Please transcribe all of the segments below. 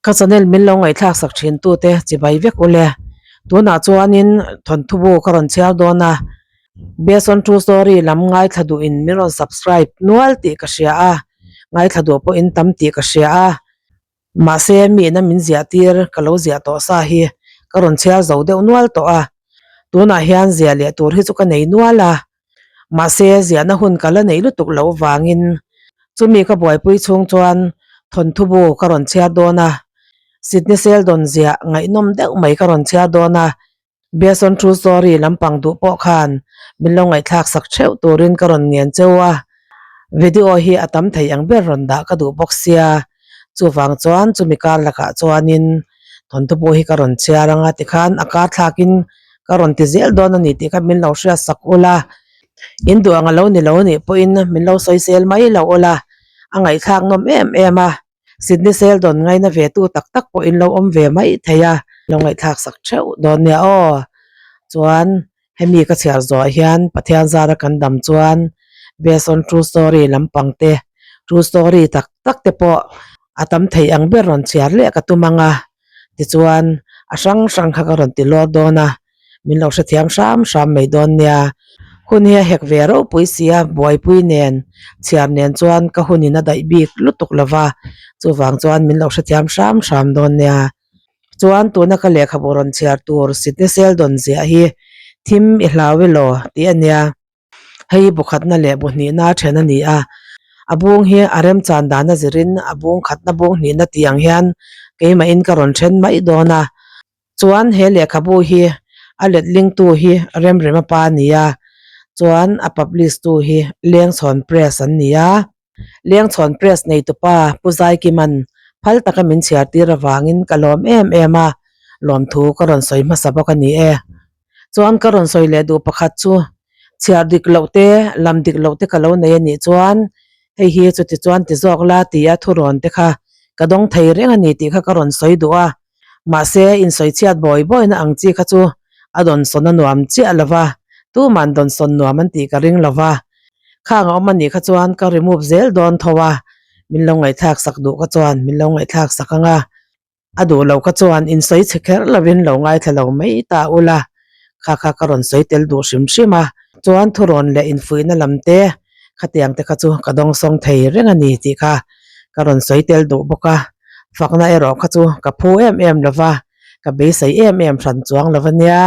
Ka channel min lo ngaihthlak sak thin tute chibai vek ule. Tunah chuanin thawnthu bu ka rawn chhiar dawn a, Based on true story lam ngaithla duhin min rawn subscribe nual tih ka hria a, ngaithla duh pawhin tam tih ka hria a. Mahse miin a min ziah tir ka lo ziah tawh sa hi ka rawn chhiar zo deuh nual tawh a, tunah hian ziah leh tur hi chu ka nei nual a. Mahse, ziahna hun ka la neih lutuk loh vangin chumi ka buaipui chhung chuan thawnthu bu ka rawn chhiar dawn a, Sidney Sheldon ziah ngaihnawm deuh mai ka rawn chhiar dawn a, Based on true story lampang duh pawh khan min lo ngaihthlak sak theuh turin ka rawn ngen cheu a, video hi a tam thei ang ber rawn dah ka duh bawk sia, chuvang chuan chumi kar lakah chuanin thawnthu bu hi ka rawn chhiar ang a tikhan a kar thlakin ka rawn ti zel dawn a ni tih kha min lo hriat sak ula, in duh ang a lo ni lo anih pawhin min lo sawi sel mai lo ula, a ngaihthlak nawm em em a, Sidney Sheldon ngaina ve tu tak tak pawh in lo awm ve mai thei a, lo ngaihthlak sak theuh dawn nia aw, chuan hemi ka chhiar zawh hian Pathian zara kan dam chuan based on true story lampang te true story tak tak te pawh a tam thei ang ber rawn chhiar leh ka tum ang a. Tichuan, a hrang hrang kha ka rawn ti lawr dawn a, min lo hrethiam hram hram mai dawn nia. Hun hi a hek ve ropui si a, buaipui nen, chhiar nen chuan ka hunin a daih bik lutuk lo va, chuvang chuan min lo hrethiam hram hram dawn nia. Chuan tuna ka lehkhabu rawn chhiar tur Sidney Sheldon ziah hi thim i hlau elaw tih a nia. Hei bu khatna leh bu hnihna a then a ni a, a bung hi a remchan dan a zirin a bung khatna bung hnihna tih ang hian keimahin ka rawn then mai dawn a. Chuan he lehkhabu hi a letlingtu hi Remrema pa a ni a, chuan a publish tu hi Lengchhawn Press an ni a. Lengchhawn Press neitupa Pu Zaikiman phal taka min chhiar tir avangin ka lawm em em a, lawmthu ka rawn sawi hmasa bawk a ni e. Chuan ka rawn sawi leh duh pakhat chu chhiar dik loh te, lam dik loh te ka lo nei a nih chuan hei hi chuti chuan ti zawk la tia thurawn te kha ka dawng thei reng a ni tih kha ka rawn sawi duh a. Mahse insawi chhiat bawi bawina ang chi kha chu a dawnsawn a nuam chiah lo va, tuman dawnsawn nuam an tih ka ring lo va. Khang a awm a nih kha chuan ka remove zel dawn tho a, min lo ngaihthlak sak duh kha chuan min lo ngaihthlak sak ang a. A duh lo kha chuan insawi chhe kher lovin lo ngaithla lo mai ta ula, kha kha ka rawn sawi tel duh hrim hrim a, chuan thurawn leh infuihna lam te khatiang te kha chu ka dawngsawng thei reng a ni tih kha ka rawn sawi tel duh bawk a, fakna erawh kha chu ka phu em em lo va, ka beisei em em hran chuang lo a nia.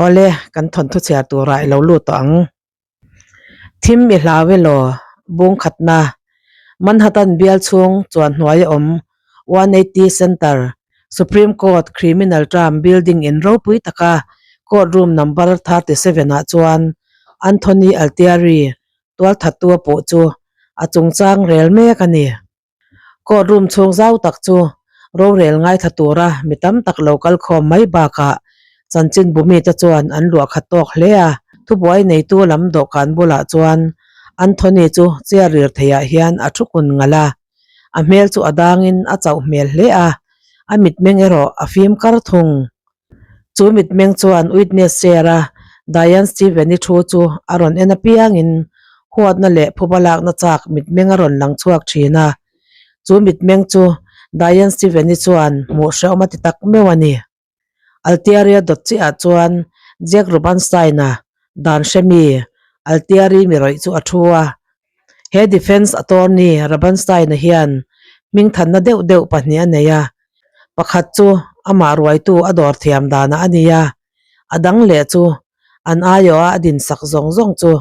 Awle, kan thawnthu chhiar turah i lo lut tawh ang. Thim i hlau elaw? Bung khatna, Manhattan bial chhung chuan hnuai a awm 180 Center, Supreme Court Criminal Term Building in ropui taka Court Room Number 37 ah chuan Anthony Altieri tualthattu a puh chu a chungchang rel mek a ni. Court room chhung zau tak chu rorel ngaithla tura mi tam tak lo kal khawm mai bakah chanchin bu mite chuan an luah khat tawk hle a. Thubuai neitu lam dawhkan bulah chuan Anthony chu chair rir theiah hian a thu kun ngalh a. A hmel chu a dangin a chauh hmel hle a, a mitmeng erawh a fim kar thung. Chu mitmeng chuan witness chair a Diane Steven-i thu chu a rawn en apiangin huatna leh phuba lakna chak mitmeng a rawn lang chhuak thin a. Chu mitmeng chu Diane Steven-i chuan hmuh hrehawm a ti tak meuh a ni. Altiaria dawt chiah chuan Jack Rubenstein-a dan hre mi Altiari mi rawih chu a thu a. He defence attorney Rubenstein-a hian hmingthanna deuh deuh pahnih a nei a. Pakhat chu amah ruaitu a dawr thiam danah a ni a, a dang leh chu an aiawha a dinsak zawng zawng chu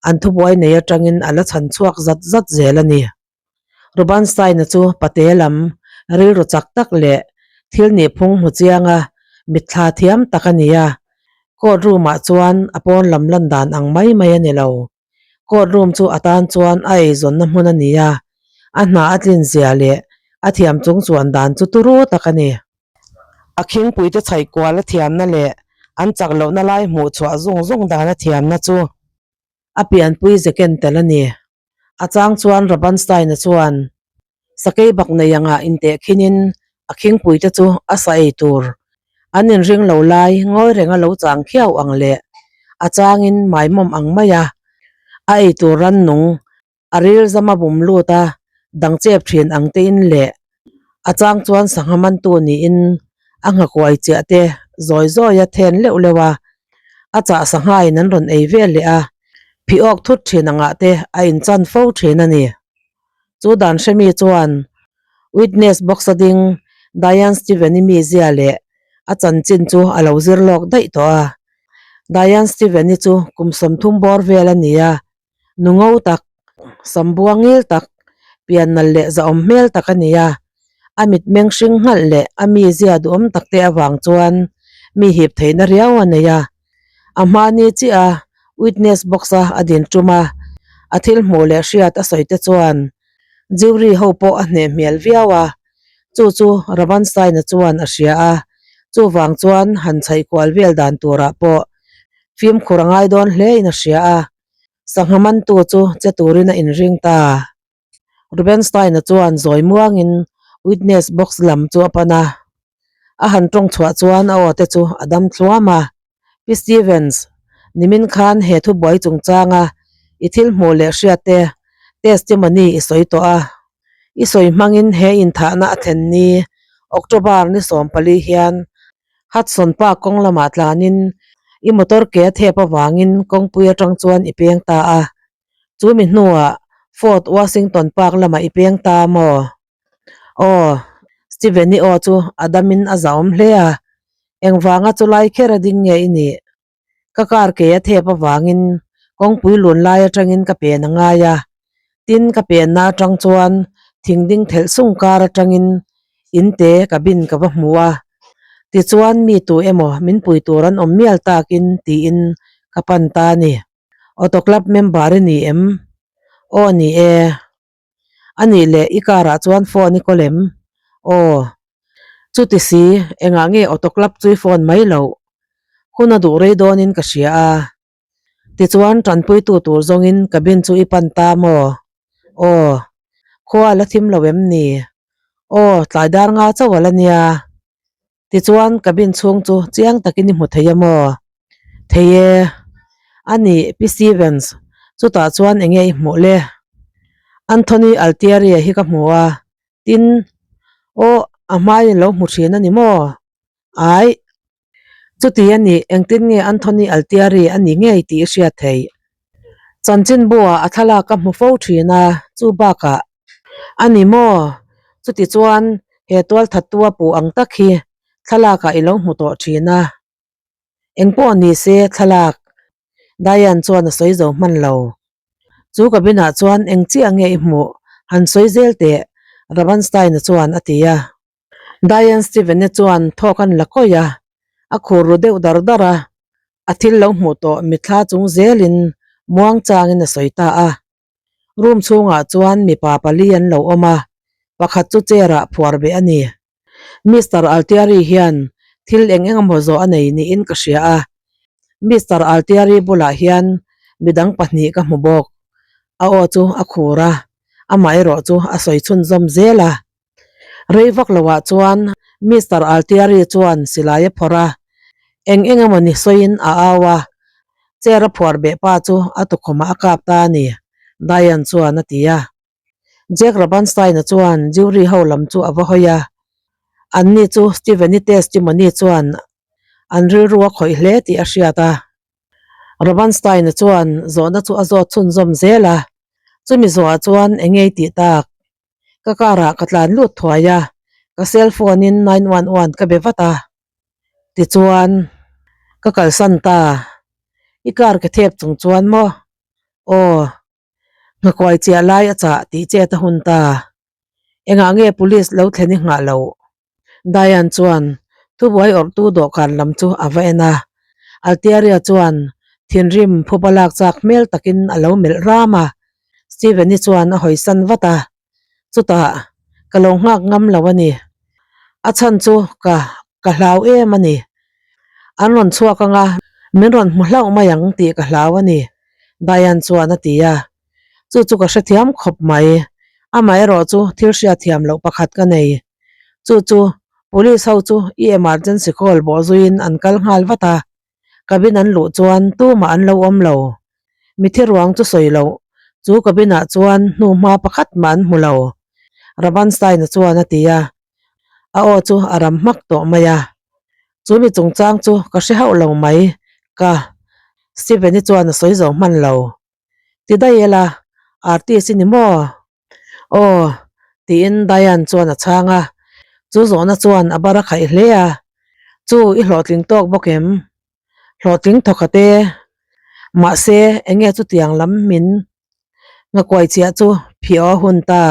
an thubuai nei atangin a la chhan chhuak zat zat zel a ni. Rubenstein-a chu pate lam rilru chak tak leh thil nihphung hmu chianga mitthla thiam tak a ni a, court room-ah chuan a pawn lam lan dan ang mai mai a ni lo. Court room chu a tan chuan a eizawnna hmun a ni a, a hna a tlin zia leh a thiam chung chuan dan chu turu tak a ni. A khingpuite chhaih kual a thiamna leh an chak lohna lai hmuh chhuah zung zung dan a thiamna chu a pianpui ze ken tel a ni. A chang chuan Rabanstein-a chuan sakei bak nei angah intehkhinin a khingpuite chu a sa ei tur an inring lo lai ngawi renga lo chang khiau ang leh a changin maimawm ang mai a, a ei tur rannung a ril zama bum lut a dang chep thin ang tein leh. A chang chuan sangha mantu niin a nghakuai chiah te zawi zawi a then leuh leuh a, a chah sanghain an rawn ei vel leh a, phih awk thut thin angah te a inchan fo thin a ni. Chu dan hremi chuan witness box a ding Diane Steven-i mizia leh a chanchin chu a lo zir lawk daih tawh a. Diane Steven-i chu kum 30 bawr vel a ni a, nu ngo tak, sambua ngil tak, pian nalh leh zahawm hmel tak a ni a. A mitmeng hring nghalh leh a mizia duhawm tak te avang chuan mi hip theihna riau a nei a. A hmani chiah a witness box a a din tum a, a thil hmuh leh hriat a sawi te chuan jury ho pawh a hneh hmel viau a, chu chu Rabanstein-a chuan a hria a, chuvang chuan han chhaih kual vel dan turah pawh fimkhur a ngai dawn hle in a hria a, sangha mantu chu che turin a inring ta. Rubenstein-a chuan zawi muangin witness box lam chu a pan a, a han tawng chhuah chuan a aw te chu a dam thluam a. Pi Stevens, nimin khan he thubuai chungchanga i thil hmuh leh hriat te testimony i sawi tawh a. I sawi hmangin he inthahna a thlen ni October ni 14 hian Hudson Park kawng lamah tlanin i motor ke a thep avangin kawngpui atang chuan i peng ta a. Chu mi hnuah Fort Washington Park lamah i peng ta maw? Aw, Steven-i aw chu a damin a zahawm hle a, engvanga chu lai kher a ding nge i nih? Ka car ke a thep avangin kawngpui lun lai atangin ka pen a ngai a, tin ka penna atang chuan thing ding thelh sung kar atangin in te cabin ka va hmu a, tichuan mi tu emaw min pui tur an awm mial takin tiin ka pan ta a ni. Auto club member i ni em? Aw ni e. A nih leh i car ah chuan phone i kawl em? Aw. Chuti si, engah nge auto club chu i phone mai loh? Hun a duh rei dawnin ka hria a. Tichuan tanpuitu tur zawngin cabin chu i pan ta maw? Aw. Khua a la thim lo em ni? Aw, tlai dar nga chauh a la nia. Tichuan cabin chhung chu chiang takin i hmu thei a maw? Thei e. A ni, Pi Stevens, chutah chuan eng nge i hmuh le? Anthony Altieri-a hi ka hmu a, tin, Aw, a hmain lo hmu thin a ni maw? Aih. Chuti a ni, engtin nge Anthony Altieri a ni ngei tih i hriat theih? Chanchinbu-ah a thlalak ka hmu fo thin a, chu bakah, A ni maw? Chuti chuan he tualthattu a puh ang tak hi thlalakah i lo hmu tawh thin a. Engpawh ni se thlalak Diane chuan a sawi zo hman lo. Chu cabin-ah chuan eng chiah nge i hmuh? Han sawi zel teh, Rabanstein-a chuan a ti a. Diane Steven-e chuan thawk an la kawih a, a khur ru deuh dar dar a, a thil lo hmuh tawh mitthla chung zelin muang changin a sawi ta a. Room chhungah chuan mipa pali an lo awm a, pakhat chu chair ah phuar beh a ni. Mister Altieri hian thil eng eng emaw zawh a nei niin ka hria a, Mister Altieri bulah hian midang pahnih ka hmu bawk. A aw chu a khur a, amaherawh chu a sawi chhunzawm zel a. Rei vak loah chuan Mister Altieri chuan silai a phawrh a, eng eng emaw ni sawiin a au a, chair a phuar beh pa chu a tukhumah a kap ta a ni, Diane chuan a ti a. Jack Rabanstein-a chuan jury ho lam chu a va hawi a, anni chu Steven-i testimony chuan an rilru a khawih hle tih a hriat a. Rabanstein-a chuan zawhna chu a zawt chhunzawm zel a, chumi zawhah chuan eng nge i tih tak? Ka car ah ka tlan lut thuai a, ka cellphone in 911 ka be vat a, tichuan ka kalsan ta, i car ka thep chung chuan maw? Aw, nghakuai chiah lai a chah tih chet a hun ta, engah nge police lo thlen i nghah loh? Diane chuan thubuai awrhtu dawhkan lam chu a va en a, Altiaria chuan thinrim phupa lak chak hmel takin a lo melh ram a, Steven-i chuan a hawisan vat a, chutah ka lo nghak ngam lo a ni, a chhan chu ka ka hlau em a ni, an rawn chhuak anga min rawn hmu hlauh mai ang tih ka hlau a ni, Diane chuan a ti a. Chu chu ka hrethiam khawp mai. Amaherawh chu thil hriatthiam loh pakhat ka nei. Chu chu Police ho chu i emergency call bawh zuiin an kal nghal vat a. Cabin an luh chuan tumah an lo awm lo. Mithi ruang chu sawi loh. Chu cabin ah chuan hnuhma pakhat mah an hmu lo. Rabanstein-a chuan a ti a. A aw chu a ram hmak tawh mai a. Chu mi chungchang chu ka hre hauh lo mai ka Steven-i chuan a sawi zo hman lo. Ti daih ela, artist i ni maw? Aw, tiin Diane chuan a chhang a. Chu zawhna chuan a bar a khaih hle a. Chu i hlawhtling tawk bawk em? Hlawhtling thawkhat e. Mahse, enge chutiang lam min ngakuai chiah chu phiah a hun ta.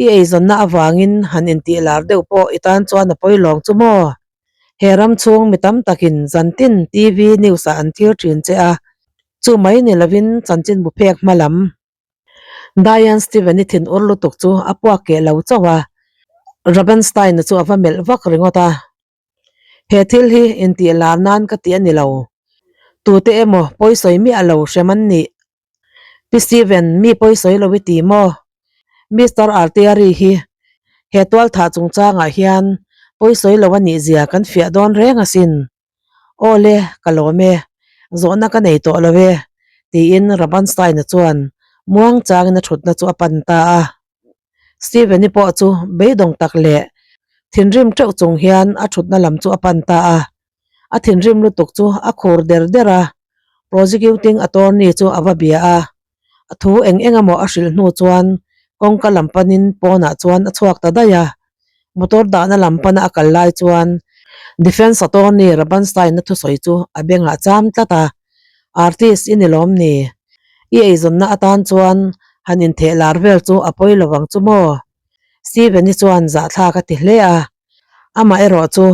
I eizawnna avangin han intih lar deuh pawh i tan chuan a pawi lawng chu maw? He ram chhung mi tam takin zantin TV news ah an thlir thin che a, chu mai ni lovin chanchinbu phek hma lam. Diane Steven-i thinur lutuk chu a puak keh lo chauh a, Rabenstein-a chu a va melh vak ringawt a. He thil hi intih lar nan ka ti a ni lo. Tute emaw pawisawi miah lo hrem an nih. Pi Steven, mi pawisawi lo i ti maw? Mister Altieri hi he tualthah chungchangah hian pawisawi lo a nih zia kan fiah dawn reng asin. Aw le, ka lawm e. Zawhna ka nei tawh lo e, tiin Rabanstein-a chuan muang changin a thutna chu a pan ta a. Steven-i pawh chu beidawng tak leh thinrim teuh chung hian a thutna lam chu a pan ta a. A thinrim lutuk chu a khur der der a, prosecuting attorney chu a va bia a. A thu eng eng emaw a hrilh hnu chuan kawngka lam panin pawnah chuan a chhuak ta daih a. Motor dahna lam pana a kal lai chuan defence attorney Rabanstein-a thusawi chu a bengah cham tlat a, Artist i ni lawm ni? I eizawnna atan chuan han intheh lar vel chu a pawi lo ang chu maw? Steven-i chuan zahthlak a ti hle a, amah erawh chu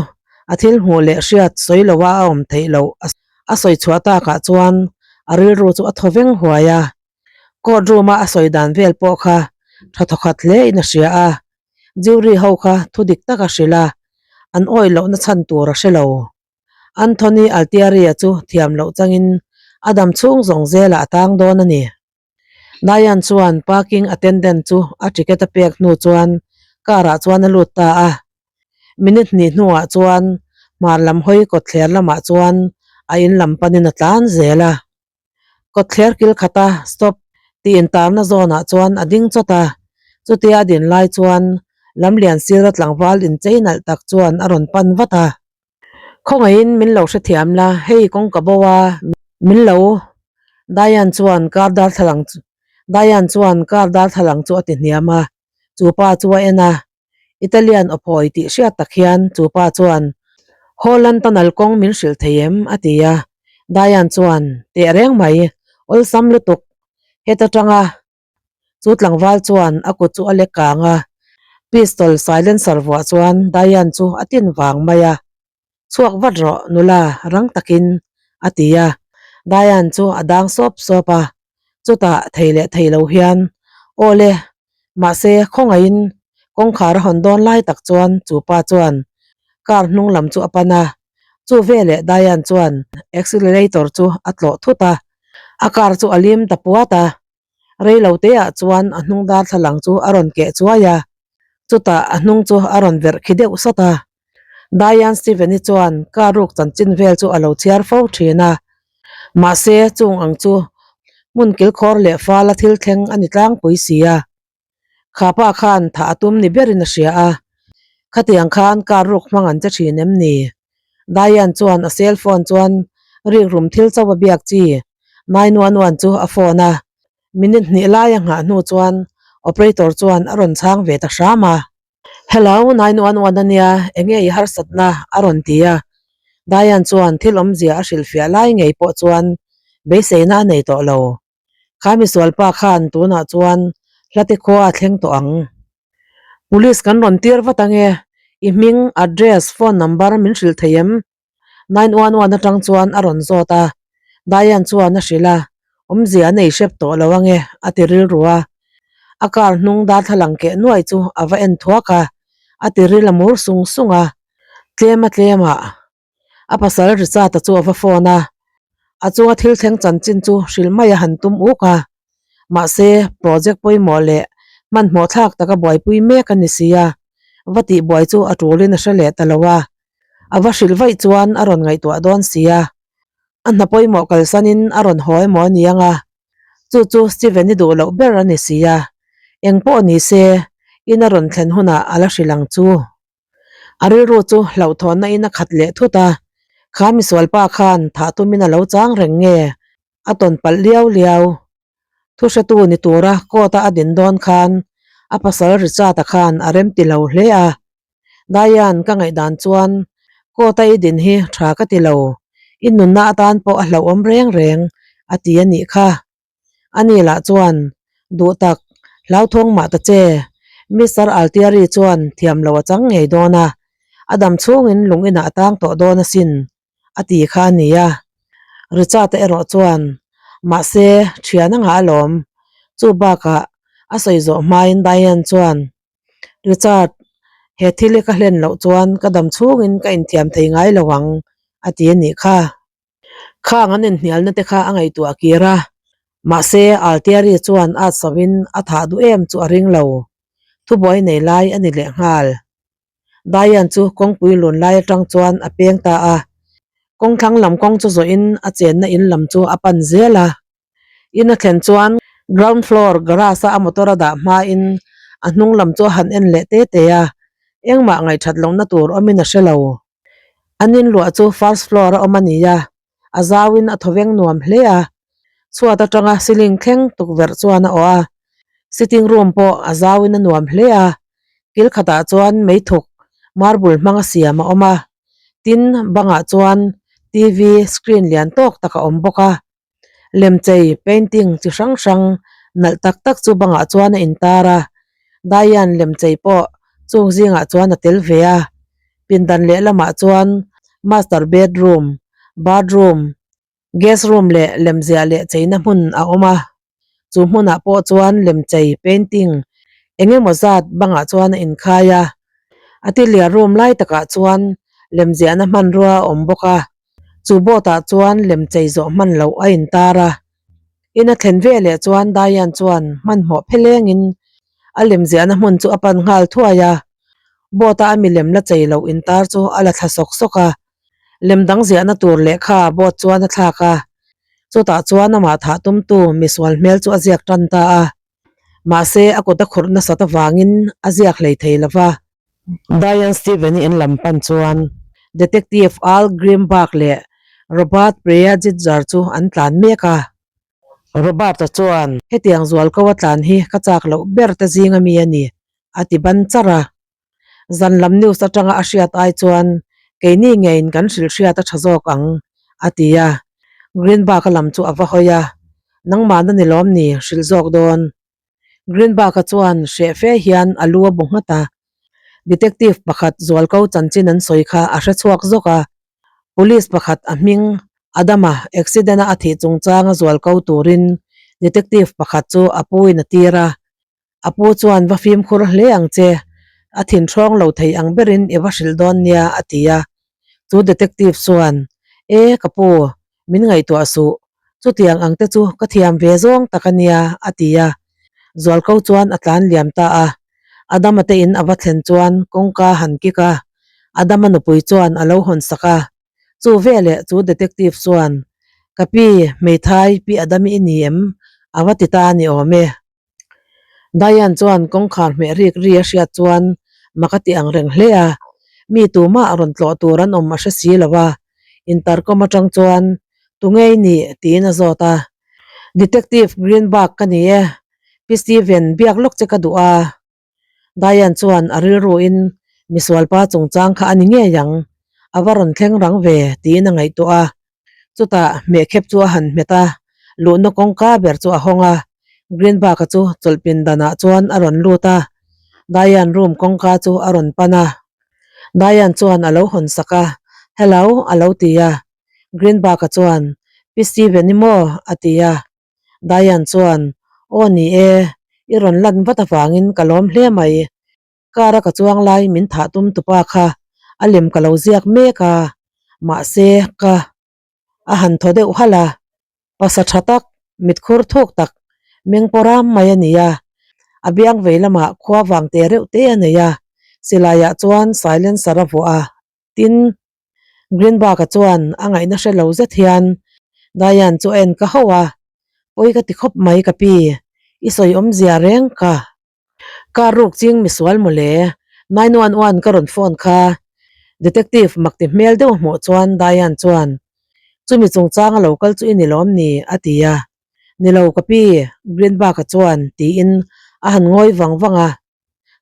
a thil hmuh leh hriat sawi loha a awm theih loh a sawi chhuah takah chuan a rilru chu a thaw veng huai a. Court room-a a sawi dan vel pawh kha tha thawkhat hle in a hria a, jury ho kha thu dik tak a hrilh a, an awih lohna chhan tur a hre lo. Anthony Altieri-a chu thiam loh changin a dam chhung zawng zelah a tang dawn a ni. Diane chuan parking attendant chu a ticket a pek hnu chuan car ah chuan a lut ta a. Minute hnih hnuah chuan hmar lam hawi kawtthler lamah chuan a in lam panin a tlan zel a. Kawtthler kil khata stop tih intarna zawnah chuan a ding chawt a, chutia a din lai chuan lamlian sira tlangval inchei nalh tak chuan a rawn pan vat a. Khawngaihin min lo hrethiam la, hei kawngka bo a, min lo Diane chuan car darthlalang Diane chuan car darthlalang chu a ti hniam a, chu pa chu a en a, Italian aw phawi tih hriat tak hian chu pa chuan Holland tunnel kawng min hrilh thei em? a ti a, Diane chuan Teh reng mai, awlsam lutuk heta tanga Chu tlangval chuan a kut chu a lek kang a, pistol silencer vuah chuan Diane chu a tin vang mai a. Chhuak vat rawh nula rang takin a ti a, Diane chu a dang sawp sawp a, chutah thei leh thei lo hian Aw le, mahse khawngaihin kawngkhar a hawn dawn lai tak chuan chu pa chuan car hnung lam chu a pan a, chu veleh Diane chuan accelerator chu a tlawh thut a, a car chu a lim ta puat a. Rei lo te ah chuan a hnung darthlalang chu a rawn keh chuai a, chutah a hnung chu a rawn verh khi deuh sawt a. Diane Steven-i chuan car ruk chanchin vel chu a lo chhiar fo thin a, mahse chung ang chu hmun kilkhawr leh fala thil thleng a ni tlangpui si a. Kha pa khan thah a tum ni berin a hria a, khatiang khan car ruk hmang an che thin em ni? Diane chuan a cell phone chuan rikrum thil chauh a biak chi 911 chu a phone a, minute hnih lai a nghah hnu chuan operator chuan a rawn chhang ve ta hram a. Hello, 911 ania, enge i harsatna? a rawn ti a, Diane chuan thil awmzia a hrilhfiah lai ngei pawh chuan beiseina a nei tawh lo. Kha misual pa khan tunah chuan hlate khua a thleng tawh ang. Police kan rawn tir vat ange, i hming, address, phone number min hrilh thei em? 911 atang chuan a rawn zawt a, Diane chuan a hrilh a, awmzia a nei hrep tawh lo ange a ti rilru a. A car hnung darthlalang keh nuai chu a va en thuak a, a ti ril a mur sung sung a, tlem a tlem ah. A pasal Richard-a chu a va phone a, a chunga thil thleng chanchin chu hrilh mai a han tum uk a, mahse project pawimawh leh hmanhmawh thlak taka buaipui mek a ni si a, va tihbuai chu a tulin a hre leh ta lo a, a va hrilh vaih chuan a rawn ngaihtuah dawn si a, a hna pawimawh kalsanin a rawn haw emaw a ni ang a, chu chu Steven-i duh loh ber a ni si a, engpawh ni se in a rawn thlen hunah a la hrilh ang chu. A rilru chu hlauhthawnna in a khat leh thut a, kha misualpa khan thah tumin a lo chang reng nge a tawn palh liau liau. Thu hretu ni tura court a a din dawn khan a pasal Richard-a khan a rem ti lo hle a. Diane ka ngaihdan chuan court a i din hi tha ka ti lo, i nunna atan pawh a hlauhawm reng reng a ti a nih kha. Ani lah chuan duh tak hlauthawng mah ta che, Mister Altieri chuan thiam lo a chang ngei dawn a, a dam chhungin lung inah a tang tawh dawn asin a ti kha a ni a. Richard-a erawh chuan, Mahse, thian a ngah alawm. Chu bakah a sawi zawh hmain Diane chuan, Richard, he thil hi ka hlen loh chuan ka dam chhungin ka inthiam thei ngai lo ang, a ti a nih kha. Khang an inhnialna te kha a ngaihtuah kir a, mahse Altieri chuan at sawiin a thah duh em chu a ring lo. Thubuai nei lai a ni lehnghal. Diane chu kawngpui lun lai atang chuan a peng ta a, kawngthlang lam kawng chu zawhin a chenna in lam chu a pan zel a. In a thlen chuan ground floor garage a a motor a dah hmain a hnung lam chu a han en leh te te a, engmah ngaihthat lohna tur awmin a hre lo. An inluah chu first floor a awm a ni a, a zauin a thawveng nuam hle a, chhuat atanga ceiling thleng tukverh chuan a awh a, sitting room pawh a zauin a nuam hle a, kil khatah chuan meithuk marble hmanga siam a awm a, tin bangah chuan T_V screen lian tawk tak a awm bawk a. Lemchei, painting, chi hrang hrang nalh tak tak chu bangah chuan a intar a, Diane lemchei pawh chung zingah chuan a tel ve a, pindan lehlamah chuan master bedroom, bathroom, guest room leh lemziah leh cheina hmun a awm a, chu hmunah pawh chuan lemchei, painting, eng emaw zat bangah chuan a inkhai a, a tiliar room lai takah chuan lemziahna hmanrua a awm bawk a. Chu boat ah chuan lemchei zawh hman loh a intar a. In a thlen ve leh chuan Diane chuan hmanhmawh phelengin a lemziahna hmun chu a pan nghal thuai a. Boat a a milem la chei loh intar chu a la thla sawk sawk a. Lem dang ziahna tur lehkha boat chuan a thlak a. Chutah chuan amah thah tumtu misual hmel chu a ziak tan ta a. Mahse a kut a khurh nasat avangin a ziak hlei thei lo va. Diane Steven-i in lam pan chuan Detective Al Greenberg leh Robert Prejitzer chu an tlan mek a. Robert-a chuan, Hetiang zual ko a tlan hi ka chak loh ber te zing ami a ni, a ti ban char a. Zan lam news atanga a hriat ai chuan keini ngeiin kan hrilh hriat a tha zawk ang, a ti a. Greenberg-a lam chu a va hawi a, Nangmahna ni lawm ni, hrilh zawk dawn. Greenberg-a chuan hreh fe hian a lu a bu nghat a, Detective pakhat Zualko chanchin an sawi kha a hre chhuak zawk a, Police pakhat a hming Adama accident-a a thih chungchanga zualko turin Detective pakhat chu a puin a tir a, a pu chuan va fimkhur hle ang che, a thinhrawng lo thei ang berin i va hrilh dawn nia a ti a, chu Detective chuan E ka pu, Min ngaihtuah suh, chutiang ang te chu ka thiam ve zawng tak a nia, a ti a. Zualko chuan a tlan liam ta a. Adama te in a va thlen chuan kawngka han kik a, Adama nupui chuan a lo hawn sak a. Chu veleh chu detective chuan, Ka pi, hmeithai pi Adami i ni em? a va ti ta a ni awm e. Diane chuan kawngkhar hmeh rik ri a hriat chuan mak a ti ang reng hle a, mi tumah rawn tlawh tur an awm a hre si lo a, intercom atang chuan Tu ngei nih? tiin a zawt a. Detective Greenberg ka ni e, Pi Steven biak lawk che ka duh a. Diane chuan a rilruin misualpa chungchang kha a ni ngei ang, a va rawn thleng rang ve tiin a ngaihtuah a. Chutah hmehkhep chu a han hmet a, luhna kawngka ber chu a hawng a, Greenberg-a chu chawlhpin danah chuan a rawn lut a, Diane room kawngka chu a rawn pan a. Diane chuan a lo hawn sak a, Hello a lo ti a. Greenberg-a chuan, Pi Steven i maw? a ti a. Diane chuan, Aw ni e, i rawn lan vat avangin ka lawm hle mai. Car a ka chuang lai min thah tum tupa kha a lem ka lo ziak mek a, mahse ka a han thaw deuh halh a, pasa tha tak, mitkhur thuk tak, meng pawh ram mai a ni a, a biang vei lamah khua vang te reuh te a nei a, silaiah chuan silencer a vuah a, tin Greenberg-a chuan a ngaihna hre lo zet hian Diane chu a en ka hauh a, Pawi ka ti khawp mai ka pi, i sawi awmzia reng ka. Car ruk ching misual mawle, 911 ka rawn phone kha. Detective makti hmel deuh hmuh chuan Diane chuan, Chumi chungchanga lo kal chu i ni lawm ni? a ti a. Ni lo ka pi, Greenberg-a chuan tiin a han ngawi vang vang a.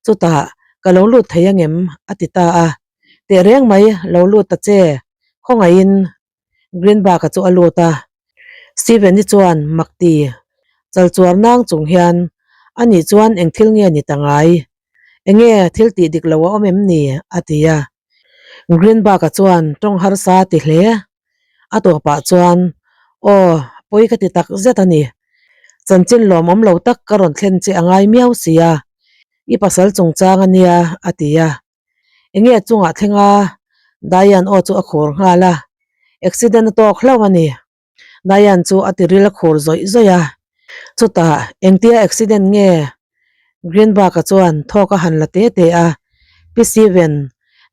Chutah, Ka lo lut thei angem? a ti ta a. Tehreng mai, lo lut ta che, khawngaihin Greenberg-a chu a lut a. Steven-i chuan mak ti chal chuar nang chung hian, Anih chuan eng thil nge ni ta ngai? Enge thil tih dik lo a awm em ni? a ti a. Greenberg-a chuan tawng harsa ti hle. A tawpah chuan, Aw, pawi ka ti tak zet a ni. Chanchin lawmawm lo tak ka rawn thlen che a ngai miau si a. I pasal chungchang a nia, a ti a. Enge chungah thleng a? Diane aw chu a khur nghal a. Accident a tawk hlauh a ni. Diane chu a tiril a khur zawih zawih a. Chutah, engtia accident nge? Greenberg-a chuan thawk a han la te te a. Pi Steven,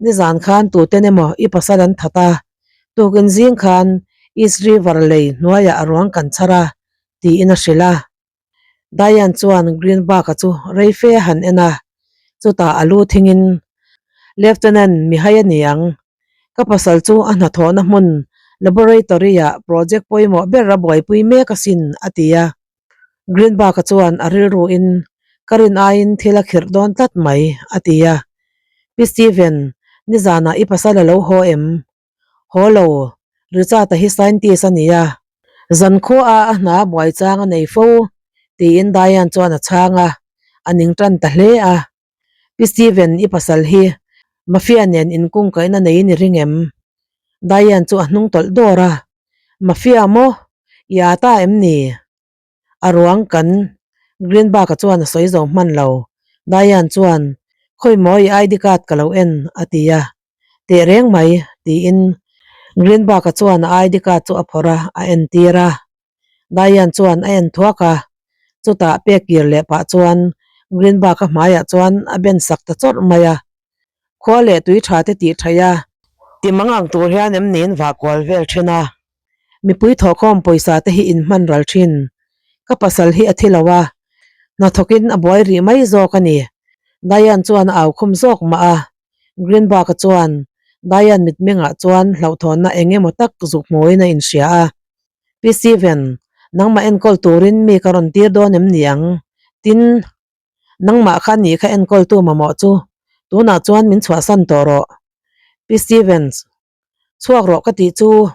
nizan khan tuten emaw i pasal an that a. Tukin zing khan East River lei hnuaiah a ruang kan chhar a, tiin a hrilh a. Diane chuan Greenberg-a chu rei fe a han en a, chutah a lu thingin, Lieutenant Mihai a ni ang. Ka pasal chu a hnathawhna hmun laboratory-ah project pawimawh ber a buaipui mek asin, a ti a. Greenberg-a chuan a rilruin, Ka rin aiin thil a khirh dawn tlat mai, a ti a. Pi Steven, nizanah i pasal a lo haw em? Haw lo, Richard-a hi scientist a ni a, zankhua a a hna buai chang a nei fo, tiin Diane chuan a chhang a, a ning tan ta hle a. Pi Steven, i pasal hi Mafia nen inkungkaihna neiin i ring em? Diane chu a hnung tawlh dawr a, Mafia maw? I â ta em ni? A ruang kan Greenberg-a chuan a sawi zo hman lo. Diane chuan, Khawi maw i ID card ka lo en, a ti a. Teh reng mai, tiin Greenberg-a chuan a ID card chu a phawrh a, a entir a. Diane chuan a en thuak a, chutah pek kir leh pah chuan Greenberg-a hmaiah chuan a ben sak ta chawrh mai a. Khua leh tui tha te tih thaih a. Ti mang ang tur hian em niin vah kual vel thin a. Mipui thawhkhawm pawisa te hi in hman ral thin. Ka pasal hi a thi lo a, hnathawkin a buai rih mai zawk a ni. Diane chuan a au khum zawk mah a. Greenberg-a chuan Diane mitmengah chuan hlauhthawnna eng emaw tak zuk hmuin a inhria a. Pi Steven, nangmah enkawl turin mi ka rawn tir dawn em ni ang? Tin, Nangmah kha nih kha enkawltu mamawh chu tunah chuan min chhuahsan tawh rawh. Pi Stevens, Chhuak rawh ka tih chu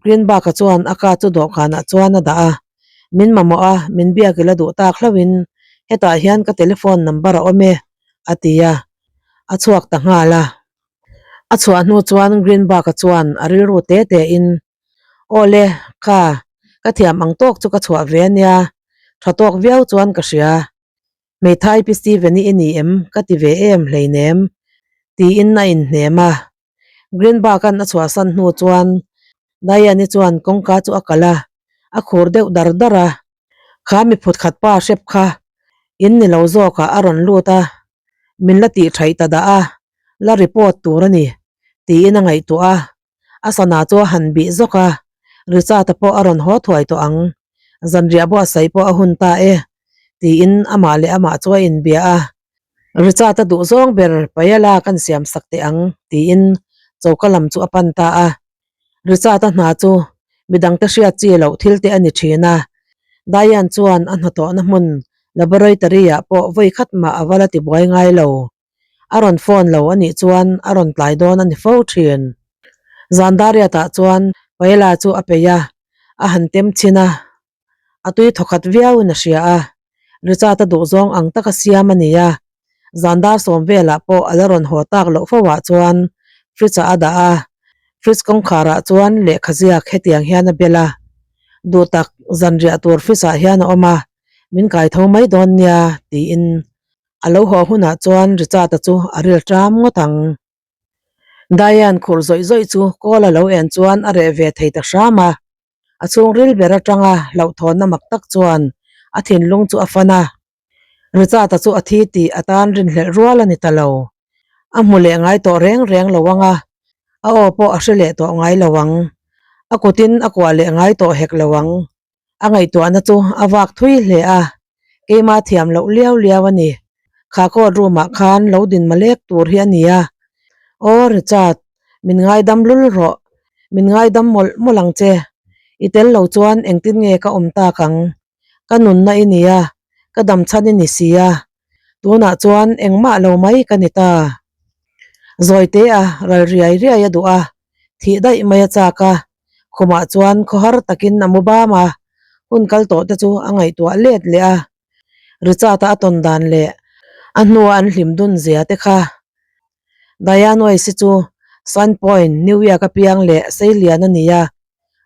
Greenberg-a chuan a ka chu dawhkanah chuan a dah a. Min mamawh a, min biak ila duh tak hlauhin hetah hian ka telephone number a awm e, a ti a. A chhuak ta nghal a. A chhuah hnu chuan Greenberg-a chuan a rilru te tein Aw le, kha, ka thiam ang tawk chu ka chhuah ve ania, tha tawk viau chuan ka hria. Hmeithai Pi Steven-i i ni em? Ka ti ve em hleinem, tiin a inhnem a. Greenberg-a'n a chhuahsan hnu chuan Diane-i chuan kawngka chu a kalh a, a khur deuh dar dar a. Kha mi phut khat pa hrep kha in ni lo zawkah a rawn lut a, min la tih thaih ta dah a, la report tur a ni, tiin a ngaihtuah a. A sana chu a han bih zawk a, Richard-a pawh a rawn haw thuai tawh ang. Zanriah buatsaih pawh a hun ta e, tiin amah leh amah chu a inbia a. Richard-a duh zawng ber paella kan siam sak teh ang, tiin choka lam chu a pan ta a. Richard-a hna chu midangte hriat chi loh thil te a ni thin a. Diane chuan a hnathawhna hmun laboratory-ah pawh vawi khat mah a va la tibuai ngai lo. A rawn phone lo a nih chuan a rawn tlai dawn a ni fo thin. Zandariatah chuan paella chu a peih a, a han tem chhin a, a tui thawkhat viauin a hria a. Richard-a duhzawng ang taka siam a ni a, zandar sawm velah pawh a la rawn haw tak loh fo ah chuan fridge-ah a dah a, fridge kawngkharah chuan lehkha ziak hetiang hian a bel a, Duhtak zanriah tur fridge-ah hian a awm a, min kai tho mai dawn nia tiin A lo haw hunah chuan Richard-a chu a ril ṭam ngawt ang. Diane khurh zawih zawih chu kawl a lo en chuan a reh ve thei ta hram a. A chhungril ber aṭanga hlauhthawnna mak tak chuan a thinlung chu a fan a. Richard-a chu a thi tih a tan rinhlelh rual a ni ta lo. A hmu leh ngai tawh reng reng lo ang a, a aw pawh a hre leh tawh ngai lo ang. A kutin a kuah leh ngai tawh hek lo ang. A ngaihtuahna chu a vak thui hle a, keima thiam loh liau liau a ni. Kha court room ah khan lo din malek tur hi a ni a. Aw Richard, Min ngaidam lul rawh, min ngaidam mawlh mawlh ang che. I tel lo chuan engtin nge ka awm tak ang? Ka nunna i nia, ka dam chhan i ni si a. Tunah chuan engmah lo mai ka ni ta. Zawite a ral riai riai a duh a, thih daih mai a chak a. Khumah chuan khawhar takin a mu bam a, hun kal tawh te chu a ngaihtuah let leh a. Richard-a a tawn dan leh a hnua an hlim dun zia te kha. Diane Weiss-i chu Sandpoint, New York-a piang leh Seilian a ni a,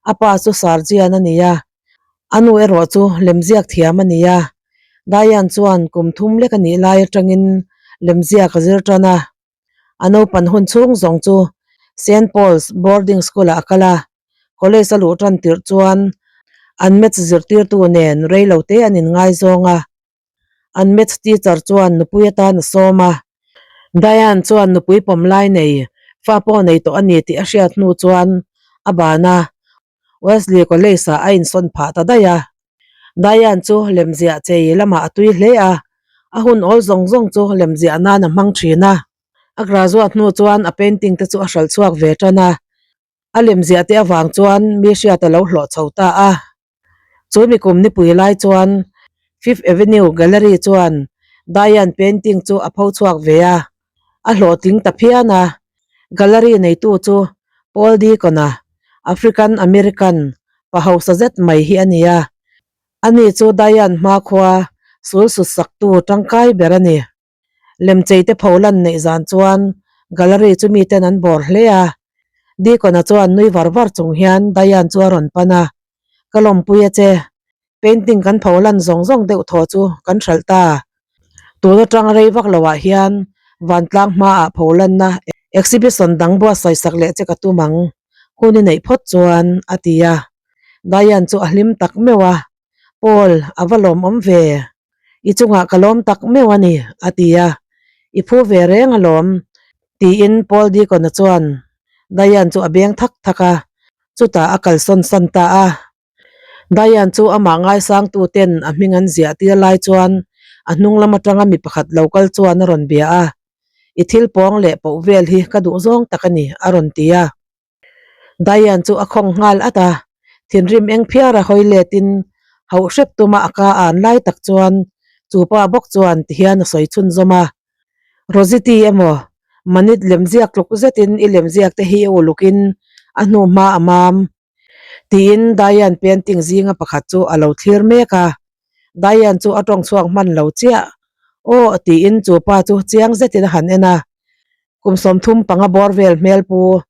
a pa chu Sarjian a ni a, a nu erawh chu lemziak thiam a ni a. Diane chuan kum thum lek a nih lai atangin lemziak a zir tan a. A naupan hun chhung zawng chu Saint Paul's Boarding School-ah a kal a, college a luh tan tirh chuan an maths zirtirtu nen reilote an inngaizawng a. An maths teacher chuan nupui atan a sawm a, Diane chuan nupui pawm lai nei fa pawh nei tawh a ni tih a hriat hnu chuan a ban a, Wesley College-ah a insawn phah ta daih a. Diane chu lemziah chei lamah a tui hle a, a hun awl zawng zawng chu lemziah nan a hmang thin a. A graduate hnu chuan a painting te chu a hralh chhuak ve tan a, a lemziah te avang chuan mi hriat a lo hlawh chho ta a. Chu mi kum nipui lai chuan Fifth Avenue Gallery chuan Diane painting chu a pho chhuak ve a, a hlawhtling ta phian a. Gallery neitu chu Paul Deacon-a, African American pa hausa zet mai hi a ni a. Ani chu Diane hmakhua sul sut saktu tangkai ber a ni. Lemcheite pholan neih zan chuan gallery chu miten an bawr hle a. Deacon-a chuan nui var var chung hian Diane chu a rawn pan a, Ka lawmpui a che, painting kan pholan zawng zawng deuh thaw chu kan hralh ta. Tun atang rei vak loah hian vantlang hmaah pholanna exhibition dang buatsaih sak leh che ka tum ang, hun i neih phawt chuan, a ti a. Diane chu a hlim tak meuh a. Paul, a va lawmawm ve. I chungah ka lawm tak meuh a ni, a ti a. I phu ve reng alawm, tiin Paul Deacon-a chuan Diane chu a beng thak thak a, chutah a kalsawn san ta a. Diane chu amah ngaisangtu ten a hming an ziah tir lai chuan a hnung lam atanga mi pakhat lo kal chuan a rawn bia a, I thil pawng leh poh vel hi ka duh zawng tak a ni, a rawn ti a. Diane chu a khawng nghal at a, thinrim eng phiara hawi letin hauh hrep tuma a ka an lai tak chuan chu pa bawk chuan tihian a sawi chhunzawm a, Rosity emaw, Manit lemziak tluk zetin i lemziak te hi i ulukin a hnu hma a mam. Tiin Diane painting zinga pakhat chu a lo thlir mek a, Diane chu a tawng chhuak hman lo chiah. Aw tiin chu pa chu chiang zetin a han en a, Kum 35 bawr vel hmel pu,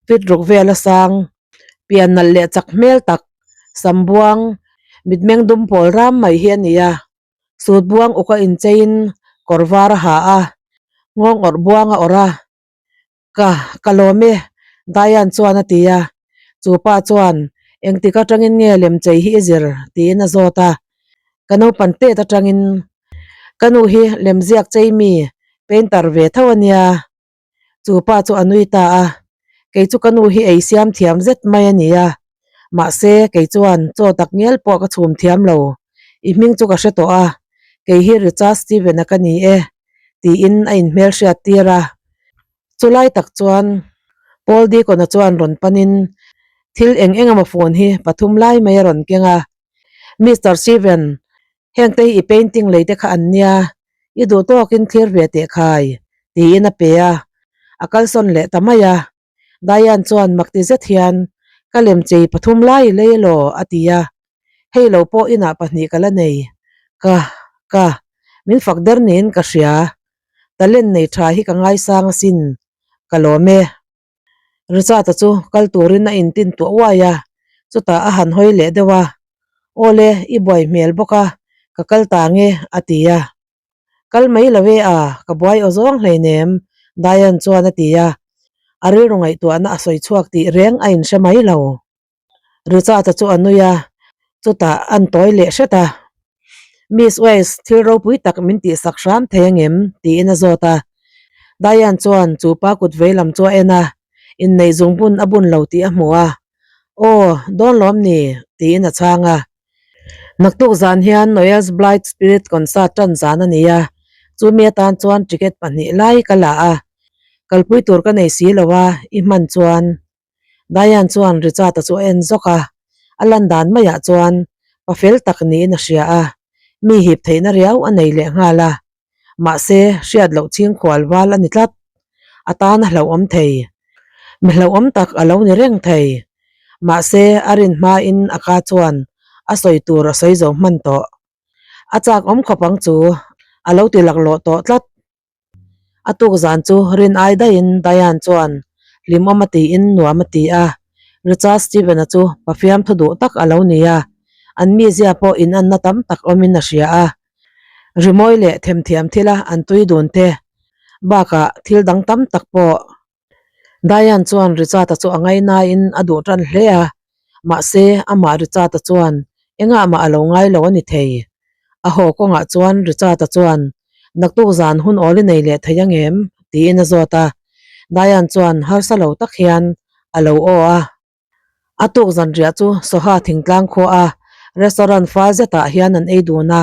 fit ruk vel a sang, pian nalh leh chak hmel tak, sam buang, mitmeng dum pawl ram mai hi a ni a. Sut buang uk a incheiin kawr var a ha a, nghawng awrh buang a awrh a. Ka, ka lawm e, Diane chuan a ti a. Chu pa chuan, Engtik atangin nge lemchei hi i zir? tiin a zawt a. Ka naupan tet atangin ka nu hi lemziak chei mi painter ve tho a nia. Chu pa chu a nui ta a, kei chu ka nu hi ei siam thiam zet mai a nia. Mahse kei chuan chaw tak ngial pawh ka chhum thiam lo. I hming chu ka hre tawh a, kei hi Richard Steven-a ka ni e, tiin a inhmelhriat tir a. Chulai tak chuan Paul Deacon-a chuan rawn panin thil eng eng emaw phone hi pathum lai mai a rawn keng a. Mister Steven, hengte hi i painting lei te kha an nia, i duh tawkin thlir ve teh khai, tiin a pe a, a kalsawn leh ta mai a. Diane chuan makti zet hian, Ka lemchei pathum lai i lei elaw? a ti a. Hei lo pawh inah pahnih ka la nei. Ka, ka, min fak der niin ka hria. Talent nei tha hi ka ngaisang asin, ka lawm e. Richard-a chu kal turin a intin tuah uai a, chutah a han hawi leh deuh a, Awle, i buai hmel bawk a, ka kal ta nge, a ti a. Kal mai lo e a, ka buai aw zawng hleinem, Diane chuan a ti a, a rilru ngaihtuahna a sawi chhuak tih reng a inhre mai lo. Richard-a chu a nui a, chutah an tawi leh hret a. Miss West, thil ropui tak min tihsak hram thei angem? tiin a zawt a. Diane chuan chu pa kut vei lam chu a en a, inneih zungbun a bun lo tih a hmu a. Aw, dawn lawm ni? tiin a chhang a. Naktuk zan hian Noel's Blithe Spirit Concert tan zan a ni a, chumi atan chuan ticket pahnih lai ka la a. Kalpui tur ka nei si lo a, i hman chuan. Diane chuan Richard-a chu a en zawk a, a lan dan maiah chuan pa fel tak niin a hria a, mi hip theihna riau a nei leh nghal a. Mahse, hriat loh chhingkhual val a ni tlat. A tan a hlauhawm thei. Mi hlauhawm tak a lo ni reng thei. Mahse, a rin hmain a ka chuan a sawi tur a sawi zo hman tawh. A chak awm khawp ang chu a lo ti laklawh tawh tlat. A tuk zan chu rin ai daihin Diane chuan hlimawm a tiin nuam a ti a. Richard Steven-a chu pafiam thu duh tak a lo ni a, an mizia pawh inanna tam tak awmin a hria a. Rimawi leh themthiam thila an tui dun te bakah thil dang tam tak pawh Diane chuan Richard-a chu a ngainain a duh tan hle a, mahse amah Richard-a chuan engah mah a lo ngai lo a ni thei. A haw kawngah chuan Richard-a chuan, Naktuk zan hun awl i nei leh thei ang em? tiin a zawt a, Diane chuan harsa lo tak hian a lo aw a. A tuk zanriah chu Soha thingtlang khua a restaurant fal zetah hian an ei dun a,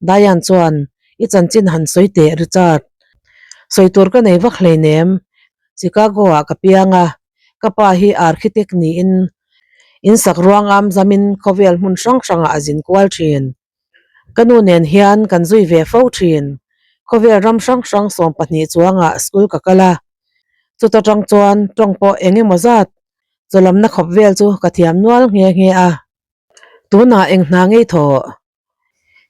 Diane chuan, I chanchin han sawi teh Richard. Sawi tur ka nei vak hleinem, Chicago ah ka piang a, ka pa hi architect niin insak ruangam zamin khawvel hmun hrang hrangah a zin kual thin. Ka nu nen hian kan zui ve fo thin. Khawvel ram hrang hrang 12 chuangah school ka kal a, chuta tang chuan tawng pawh eng emaw zat chawlamna khawp vel chu ka thiam nual nghe nghe a. Tunah eng hna ngei thaw?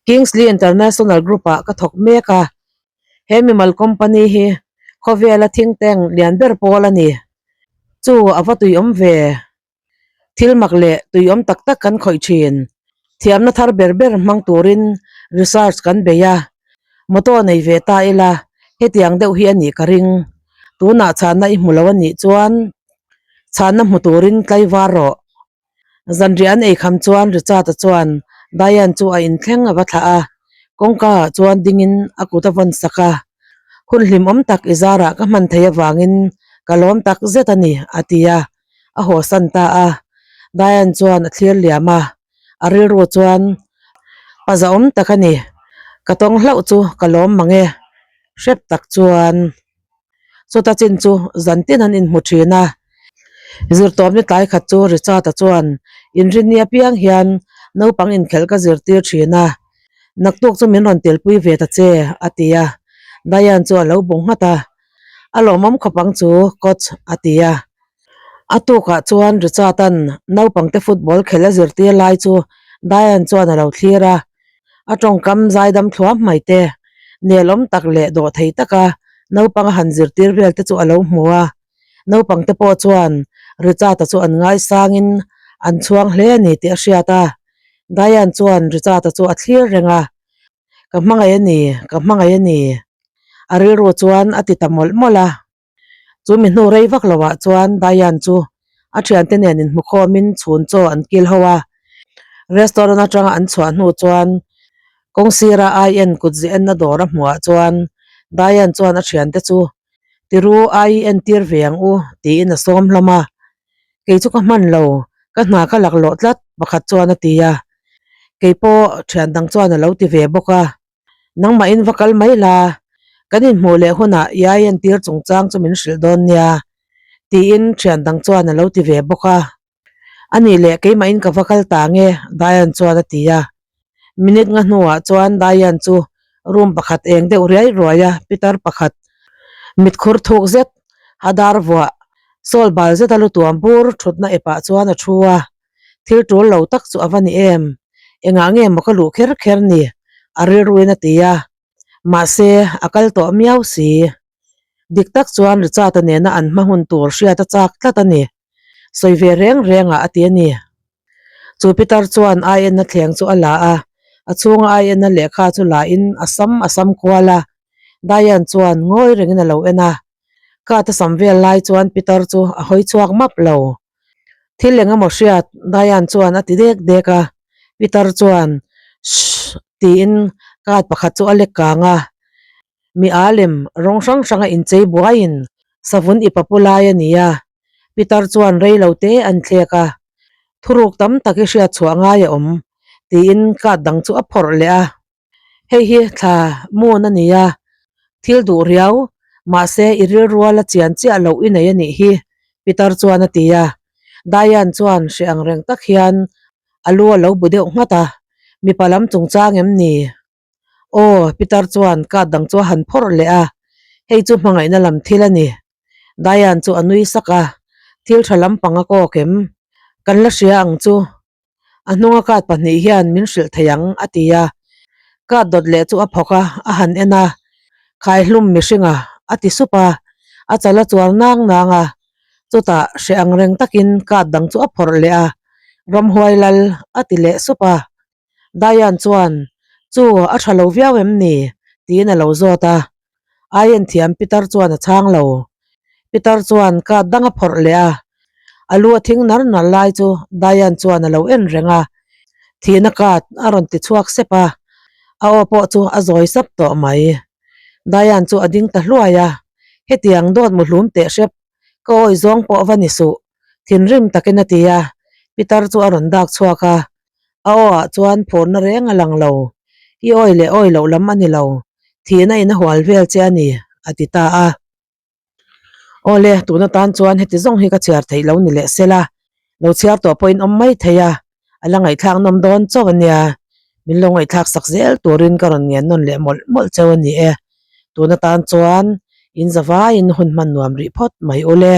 Kingsley International Group ah ka thawk mek a, he mimal company hi khawvela think tank lian ber pawl a ni. Chu a va tuiawm ve. Thil mak leh tuiawm tak tak kan khawih thin. Thiamna thar ber ber hmang turin research kan bei a, motor nei ve ta ila hetiang deuh hi a nih ka ring. Tunah chhanna i hmu lo a nih chuan chhanna hmu turin tlaivar rawh. Zanriah an ei kham chuan Richard-a chuan Diane chu a inthleng a va thlah a, kawngka ah chuan dingin a kut a vawn sak a. Hun hlimawm tak i zarah ka hman thei avangin ka lawm tak zet a ni, a ti a. A hawsan ta a, Diane chuan a thlir liam a, a rilru chuan pa zahawm tak a ni, ka tawng hlauh chu ka lawm mang e, hrep tak chuan chuta chin chu zan tin an inhmu thin a, zirtawpni tlai khat chu Richard-a chuan inrinni apiang hian naupang inkhelh ka zirtir thin a, naktuk chu min rawn telpui ve ta che a ti a, Diane chu a lo bu nghat a. A lawmawm khawp ang chu coach a ti a. A tukah chuan Richard-a'n naupangte football khelh a zirtir lai chu Diane chuan a lo thlir a. A tawngkam zaidam thluam mai te, nelawm tak leh dawhthei taka naupang a han zirtir vel te chu a lo hmu a. Naupangte pawh chuan Richard-a chu an ngaisangin an chhuang hle a ni tih a hriat a. Diane chuan Richard-a chu a thlir reng a. Ka hmangaih a ni, ka hmangaih a ni. A rilru chuan a ti ta mawlh mawlh a. Chu mi hnu rei vak loah chuan Diane chu a thiante nen inhmukhawmin chhun chaw an kil ho a. Restaurant atanga an chhuah hnu chuan kawng sira IN kutzi enna dawr a hmuhah chuan Diane chuan a thiante chu Tiru ai entir ve ang u tiin a sawm hlawm a. Kei chu ka hman lo, ka hna ka laklawh tlat pakhat chuan a ti a. Kei pawh thian dang chuan a lo ti ve bawk a. Nangmahin va kal mai la, kan inhmuh leh hunah i ai entir chungchang chu min hrilh dawn nia tiin thian dang chuan a lo ti ve bawk a. A nih leh keimahin ka va kal ta nge Diane chuan a ti a. Minute nga hnuah chuan Diane chu room pakhat eng deuh riai ruai a pitar pakhat mitkhur thuk zet a dar vuah sawl bal zet a lu tuam bur thutna epah chuan a thu a. Thil tul lo tak chu a va ni em? Engah nge maw ka luh kher kher ni? A rilruin a ti a. Mahse, a kal tawh miau si. Dik tak chuan Richard-a nena an hma hun tur hriat a chak tlat a ni. Sawi ve reng rengah a ti a ni. Chu Peter chuan IN-na thleng chu a la a, a chhunga IN-na lehkha chu la in a sam a sam kual a. Diane chuan ngawi rengin a lo en a. Kat a sam vel lai chuan Peter chu a hawi chhuak map lo. Thil eng emaw hriat Diane chuan a ti dek dek a. Peter chuan, Shh tiin card pakhat chu a lek kang a. Mi a lem rawng hrang hranga inchei buaiin savun i papu lai a ni a. Pitar chuan rei lo te an thlek a, Thuruk tam tak i hriat chhuah ngai a awm, tiin card dang chu a phawrh leh a. Hei hi thla moon a ni a, thil duh riau. Mahse, i rilrual a chian chiah loh i nei a nih hi, Pitar chuan a ti a. Diane chuan hre ang reng tak hian a lu a lo bu deuh nghat a, Mipa lam chungchang em ni? Aw, Pitar chuan card dang chu a han phawrh leh a, Hei chu hmangaihna lam thil a ni. Diane chu a nui sak a, Thil tha lampang a kawk em? Kan la hria ang chu. A hnunga card pahnih hian min hrilh thei ang, a ti a. Card dawt leh chu a phawk a, a han en a, Khaihlum mihringa, a ti sup a, a chal a chuar nang nang a. Chutah hreh ang reng takin card dang chu a phawrh leh a, Ramhuai lal, a ti leh sup a. Diane chuan, Chu, a tha lo viau em ni? tiin a lo zawt a. Aien thiam Pitar chuan a chhang lo. Pitar chuan card dang a phawrh leh a, a lu a thing nar nar lai chu Diane chuan a lo en reng a. Thihna card a rawn ti chhuak sep a, a aw pawh chu a zawi sap tawh mai. Diane chu a ding ta hluai a, Hetiang dawt muhlum teh hrep, ka awi zawng pawh va ni suh, thinrim takin a ti a. Pitar chu a rawn dak chhuak a, A aw ah chuan phurna reng a lang lo. I awi leh awi loh lam a ni lo. Thihna in a hual vel che a ni, a ti ta a. Awle, tun atan chuan heti zawng hi ka chhiar theih lo ni leh sela. Lo chhiar tawh pawhin awm mai thei a, a la ngaihthlak nawm dawn chauh a nia. Min lo ngaihthlak sak zel turin ka rawn ngen nawn leh mawlh mawlh cheu a ni e. Tun atan chuan in zavaiin hun hman nuam rih phawt mai ule.